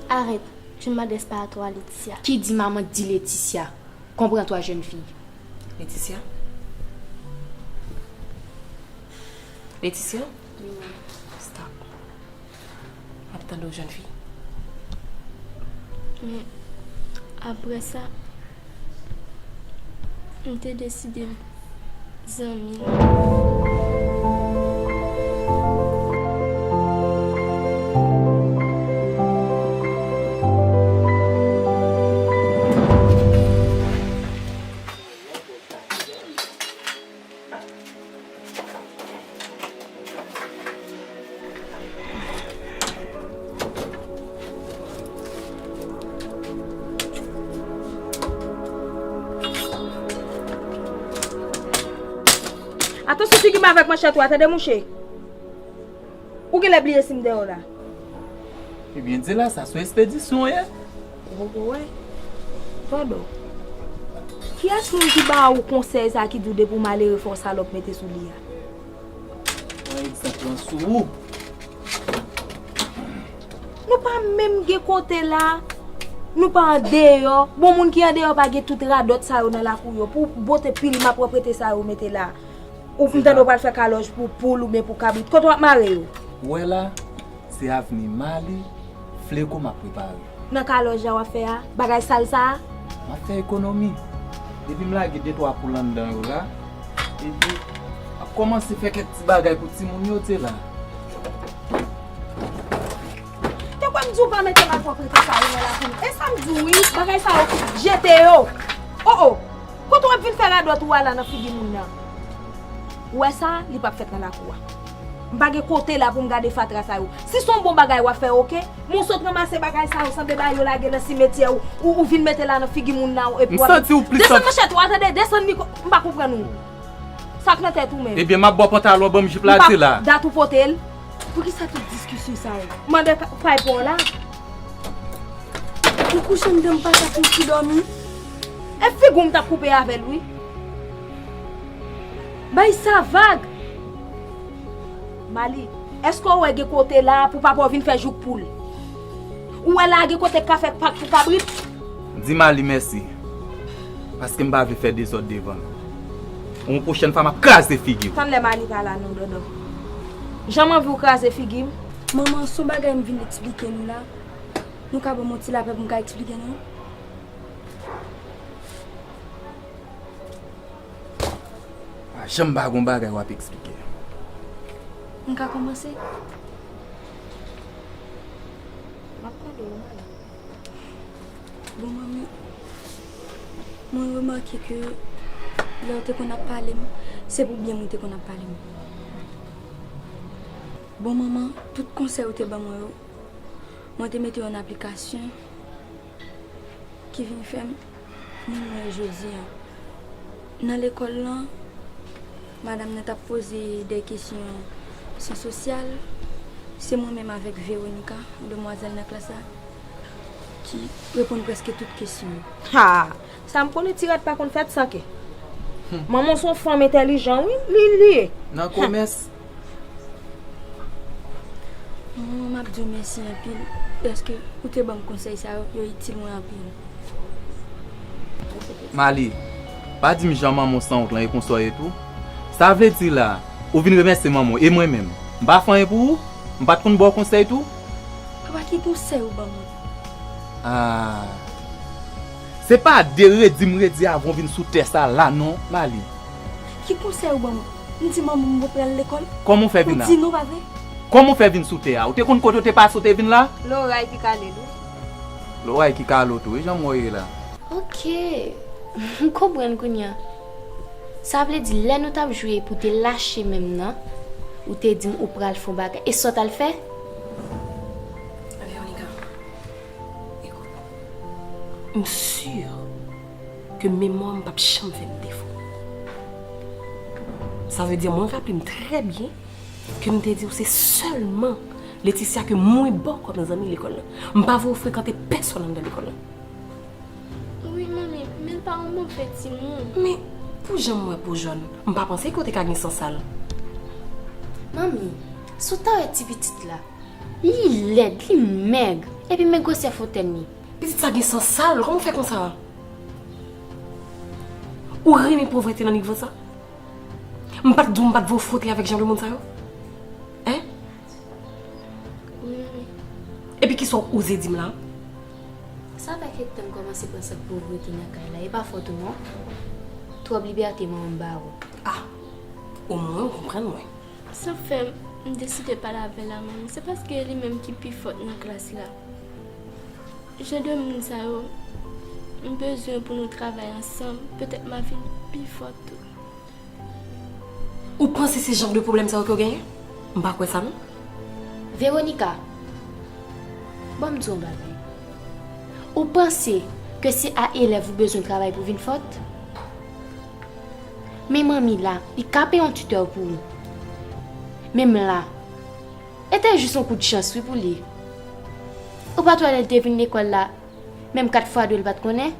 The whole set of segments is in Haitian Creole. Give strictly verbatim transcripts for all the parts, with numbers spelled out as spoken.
Arrête, tu ne m'adresses pas à toi, Laetitia. Qui dit maman dit Laetitia. Comprends-toi, jeune fille. Laetitia? Laetitia? Stop. M ap tande w, jèn fi. Men, apre sa, m te deside zanmi l. Atansyon figi m avèk manchèt ou a, tande mouche. Ou genlè bliye si m dèyè w la. Ebyen, di la sa sou ekspedisyon w ye? Ou poko wè? Fado, kiyès moun ki ba ou konsèy sa ki di w depi w malere fò w salòp mete sou li a? Pran egzanp lan sou ou. Nou pa menm gen kote la. Nou pa andeyò. Bon, moun ki andeyò pa gen tout radòt sa yo nan lakou yo. Pou bote pil m ap wè prete sa yo mete la. Ou m tande w pral fè kalòj pou poul oubyen pou kabrit. Kote w ap mare yo? Ou wè la, se avni Mali, Fleko m ap prepare. Nan kalòj la w ap fè a? Bagay sal sa a? M ap fè ekonomi. Depi m lage de twa poul anndan yo la, epi m ap kòmanse fè kèk ti bagay pou timoun yo te la. Te kwè m di w pa mete lakou w prete sa yo nan lakou m. E sa m di w wi, bagay sa yo, jete yo. O o, kote w ap vin fè radòt ou a la nan figi moun nan? Ou wè sa, li p ap fèt nan lakou a. M pa gen kote la pou m gade fatra sa yo. Si se yon bon bagay w ap fè, oke. Men w sot ranmase bagay sa yo, sanble bagay yo lage nan simetyè, ou, ou, ou vin mete la nan figi moun nan, epi w ap... M santi w plis... Desann manchèt ou a, tande, desann li, m pa konprann ou. Sa k nan tèt ou menm? Ebyen, m ap ba w pantalon, ban m jip la, di la. Dat ou pote l? Poukisa tout diskisyon sa yo? Mande pa, pay pa w la. Ou kouche anndan m pa ka fouti dòmi. E figi w m t ap koupe avè l wi. Bay sa vag. Mali, èske w wè gen kote la pou papa w vin fè jouk poul? Ou wè la gen kote k ka fè pak pou kabrit? Di Mali mèsi, paske m pa vle fè dezòd devan l. Yon pwochèn fwa m ap kraze figi w. Tann lè Mali pa la non, Dòdò. Jan m anvi w kraze figi m. Manman, se yon bagay m vin eksplike nou la. Nou ka ban m yon ti lapè pou m ka eksplike nou? Pa janm pa gon bagay w ap eksplike. M ka kòmanse? M ap tande w, manman. Bon, manmi, mwen remake ke lè w te konn ap pale m, se pou byen m ou te konn ap pale m. Bon, manman, tout konsèy ou te ban mwen yo, mwen te mete yo an aplikasyon. Ki vin fè m moun mwen ye jodi a. Nan lekòl lan, madanm nan t ap poze de kesyon syans sosyal. Se mwen menm avèk Veronica, yon demwazèl nan klas la, ki reponn prèske tout kesyon yo. Ha! Sa m konnen, ti rat pa konn fèt san ke. Manman w se yon fanm entèlijan, wi, li, li ye. Nan komès. Manman, m ap di w mèsi anpil, dèske ou te ban m konsèy sa yo, yo itil mwen anpil. Mali, pa di m jan manman w sanwont lan e konsa w ye tou. Sa vle di la, ou vin remèsye manman w e mwen menm, m pa fè anyen pou ou? M pa t konn ba w konsèy tou? Papa, ki konsèy ou ban mwen? Ah. Se pa de redi m redi avan w vin sou tè sa la non, Mali. Ki konsèy ou ban mwen? M di manman m mwen pral lekòl. Kòman w fè vin la? Ou di non, pa vre? Kòman w fè vin sou tè a? Ou te konn kote w te pase w te vin la? Loray ki kale l wi. Loray ki kale w tou, e jan m wè w ye la. Ok. M konprann kounye a. Sa vle di lè nou t ap jwe pou te lache menm nan, ou te di m ou pral fè yon bagay. E sa w t al fè? Veronica, ekout. M si ke memwa m p ap janm fè m defo. Sa vle di mwen raple m trè byen ke m te di w se sèlman Leticia ke mwen ba w kòm zanmi lekòl lan. M pa vle w frekante pèsonn anndan lekòl lan. Wi, manmi, men l pa yon move timoun. Men, pou jan m wè po jòn, m pa panse ke w te ka gen san sa l. Manmi, si w ta wè ti pitit la, li lèd, li mèg. Epi men gwosè fotèn li. Pitit sa gen san sal, kòman w fè konsa? Ou renmen povrete nan nivo sa? M pa t di w m pa t vle w fwote avèk jan de moun sa yo? Hein? Wi, manmi. Epi kisa w oze di m la? Sa fè kèk tan m kòmanse pran sant povrete nan kay la. E pa fòt ou non. Twòp libète manman m ba ou. Ah! Omwen ou konprann mwen. Sa k fè m deside pale avè l la, manmi, se paske e li menm ki pi fòt nan klas la. Jan de moun sa yo, m bezwen pou nou travay ansanm, petèt m a vin pi fòt tou. Ou panse se jan de pwoblèm sa yo ke w genyen? M pa kwè sa non. Veronica, ban m di w yon bagay. Ou panse ke se a elèv ou bezwen travay pou vin fòt? Men manmi la, li ka peye yon titè pou ou. Men m la, e te jis yon kout chans wi pou li. Ou pa t wè lè l te vin lekòl la, menm kat fwa de l pa t konnen?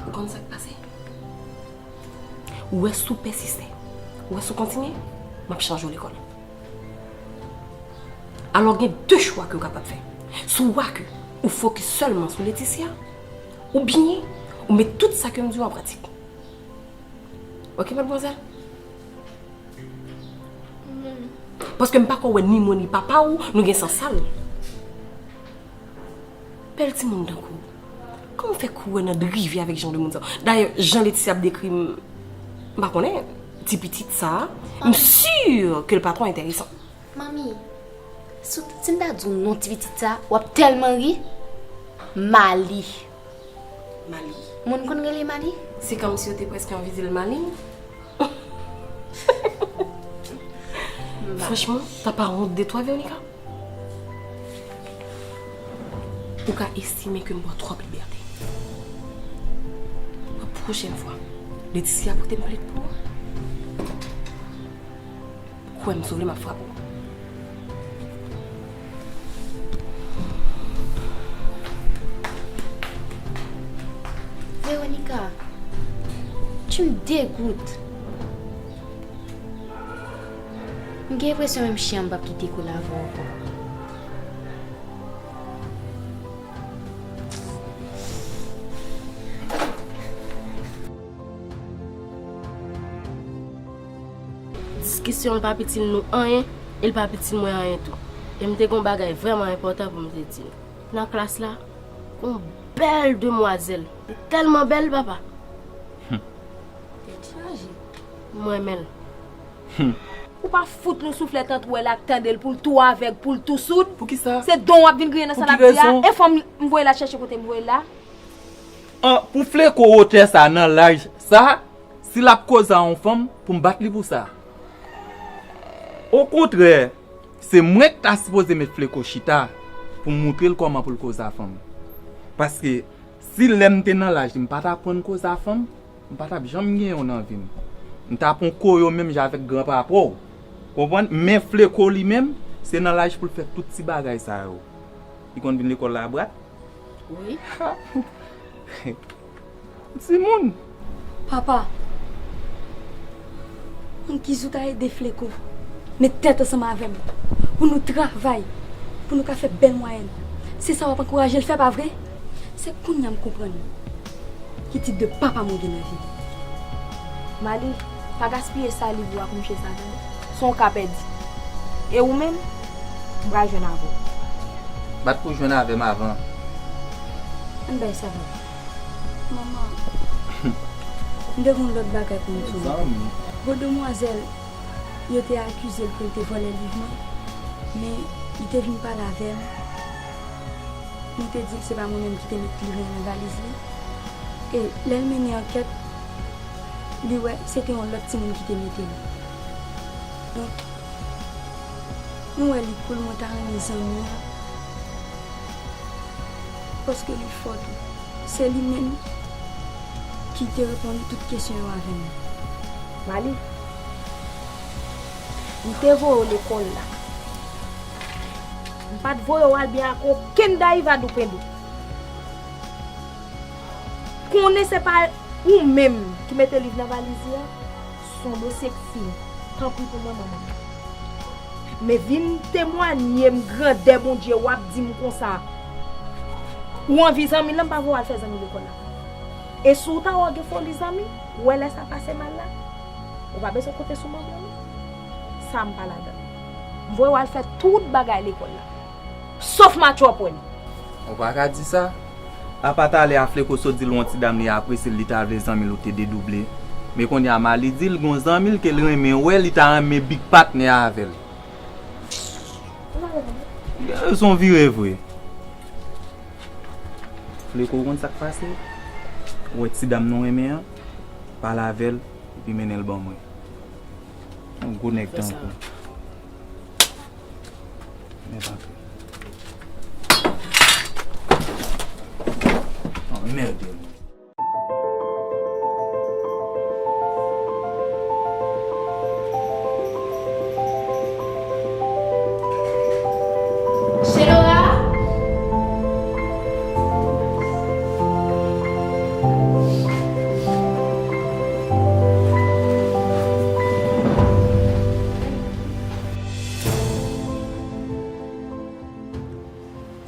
Ou konn sa k pase? Ou wè si w pèsiste, ou wè si w kontinye, m ap chanje w lekòl. Alò gen de chwa ke w kapab fè. Swa ke ou fokis sèlman sou Leticia, oubyen ou met tout sa ke m di w an pratik. Oke, madmwazèl? Paske m pa kwè wè ni mwen ni papa w, nou gen san sal. Bèl timoun tankou w. Kòman w fè kouri nan rivyè avèk jan de moun sa yo? Dayè, jan Leticia ap dekri m, m pa konnen, ti pitit sa, m si ke l pa twò enteresan. Manmi, si, si m ta di w non ti pitit sa, w ap tèlman ri. Mali. Mali? Moun konn rele Mali? Se kòmsi yo te prèske anvi di l Mali. Franchman, t'as pas honte de toi, Veronica? Ou ka estime ke m pran twòp libète. Yon pwochèn fwa, Leticia pote m plent pou ou, kwè m si w vle m ap frape w. Veronica, tu me dégoûtes. M gen enpresyon menm chen an m p ap kite kole avè w ankò. Diskisyon l p ap itil nou anyen, e l p ap itil mwen anyen tou. E m te gen yon bagay vrèman enpòtan pou m te di l. Nan klas la, yon bèl demwazèl. Li tèlman bèl, papa. Tèt chaje. M renmen l. Ou pa fout nou souflèt ant w wè l ak tande l pou l tou avèg, pou l tou soud? Poukisa? Se don w ap vin griyen nan sa l ap di a? Pou ki rezon? E fanm m voye l al chèche kote m voye l la? An, pou Fleko wotè sa nan laj sa, si l ap koze a yon fanm, pou m bat li pou sa. Okontrè, se mwen k ta sipoze met Fleko chita pou m moutre l kòman pou l koze a fanm. Paske si lè m te nan laj li, m pa t aprann koze a fanm, m pa t ap janm gen youn nan vi m. M t ap yon koyo menm jan avèk gran papa w. Konprann? Men Fleko li menm, se nan laj pou l fè tout ti bagay sa yo. Li konn vin lekòl la brat. Wi. Timoun. Papa, m kiz ou ta ede Fleko met tèt ansanm avè m pou nou travay, pou nou ka fè bèl mwayèn. Se sa w ap ankouraje l fè, pa vre? Se kounye a m konprann ki tip de papa mwen gen nan vi m. Mali, pa gaspiye saliv ou ak mouche sa, tande. Se yon ka pèdi. E ou menm, m pral jwenn avè w. Bat pou jwenn avè m avan. Ann bay sa vre. Manman, m te gen yon lòt bagay pou m di w. Zanmi. Gwo demwazèl, yo te akize l ke l te vòlè liv mwen, men li te vin pale avè m. Li te di l se pa mwen menm ki te met liv mwen nan valiz li. E lè l mennen ankèt, li wè se te yon lòt timoun ki te mete l. Donk, nou wè li koul, mwen ta renmen zanmi an, paske li fò tou. Se li menm ki te reponn tout kesyon yo avè m. Mali, m te voye w lekòl la. M pa t voye w al byen ak okenn Dayiva Doupendou. Konnen se pa ou menm ki mete liv nan valiz li a, se yon dosye k fini. Tanpri pou mwen, manman. Men vin temwanye m grandè Bondye, w ap di m konsa. Ou anvi zanmi l, m pa vle w al fè zanmi lekòl la. E si w ta wè w gen foli zanmi, ou wè lè sa pase mal la, ou pa bezwen konte sou manman w non. Sa m pa ladan l. M voye w al fè tout bagay lekòl la. Sof match w ap wè m. Ou pa ka di sa. Apa talè a Fleko sot di l yon ti dam li apresye l, li ta vle zanmi l ou te dedouble. Men kounye a Mali di l gon zanmi l ke l renmen wè, li ta renmen big patnè avè l. Gade, se yon vire vre. Fleko, ou konn sa k pase? Ou wè ti dam nou renmen an? Pale avè l, epi mennen l ban mwen. Yon gwo nèg tankou. Men pa pè. Anmède mwen. Chelora?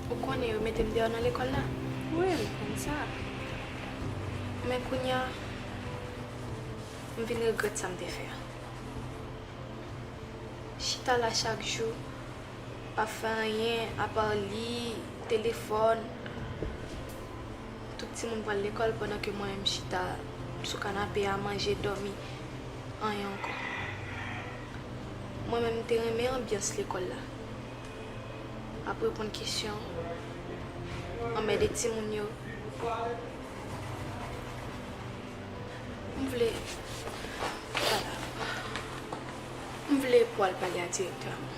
Ou konnen yo mete m deyò nan lekòl la? Wi, m konn sa. Men kounye a, m vin regrèt sa m te fè a. Chita la chak jou, pa fè anyen apa li, telefòn. Tout timoun pral lekòl pandan ke mwen menm m chita sou kanape a, manje, dòmi, anyen ankò. Mwen menm m te renmen anbyans lekòl la. Ap reponn kesyon, anmède timoun yo. M vle, m vle pou w al pale a direktè a mwen.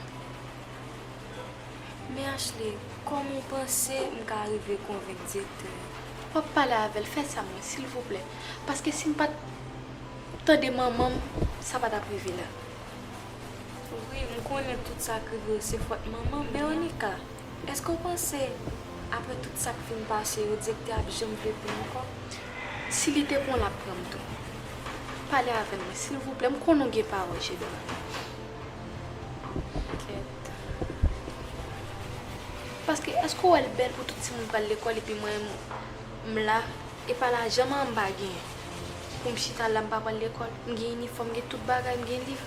Men Ashley, kòman w panse m ka rive konvenk direktè a? W ap pale avè l, fè sa mwen, silvouplè. Paske si m pa t tande manman m, sa pa t ap rive la. Wi, m konnen tout sa k rive yo se fòt manman m. Veronica, èske w panse, apre tout sa k fin pase yo, direktè a ap janm vle pran m ankò? Si li te pran w, l ap pran m tou. Pale avè m, silvouplè. M konnen w gen pawòl, Chedora. Kèt. Paske, èske w wè l bèl pou tout timoun pral lekòl epi mwen, m la, e pa lajan m pa genyen pou m chita la, m pa pral lekòl? M gen inifòm, m gen tout bagay, m gen liv.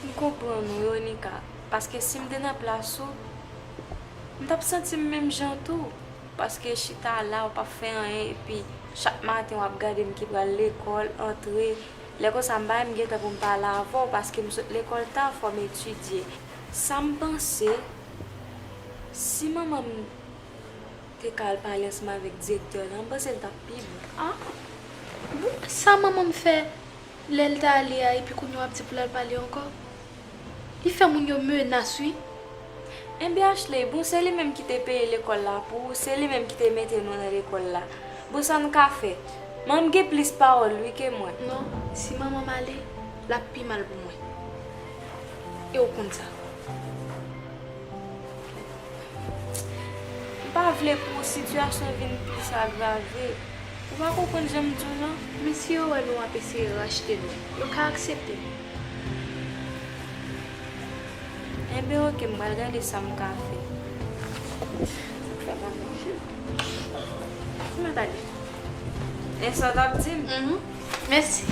M konprann ou, Veronica, paske si m te nan plas ou, m t ap santi m menm jan tou. Paske chita la, w p ap fè anyen, epi chak maten w ap gade m ki pral lekòl, antre. Lè konsa, m pa menm gen tan pou m pale avè w, paske m sot lekòl ta, fò m etidye. Sa m panse, si manman m te ka al pale ansanm avèk direktè la, m panse l t ap pi bon. Ah, bon, sa manman m fè lè l t ale a, epi kounye a w ap di pou l al pale ankò? Li fè moun yo menas, wi. Enben, Ashley, bon, se li menm ki te peye lekòl la pou ou, se li menm ki te mete nou nan lekòl la. Bon, sa n ka fè? Manman m gen plis pawòl, wi, ke mwen. Non, si manman m ale, l ap pi mal pou mwen. E w konn sa. M pa vle pou sitiyasyon vin plis agrave. Ou pa konprann jan m di w lan? Men si yo wè nou ap eseye rachte nou, yo ka aksepte nou. Enben, oke, m pral gade sa m ka fè. Mwen pale. E sa w t ap di m? Mhm. Mèsi.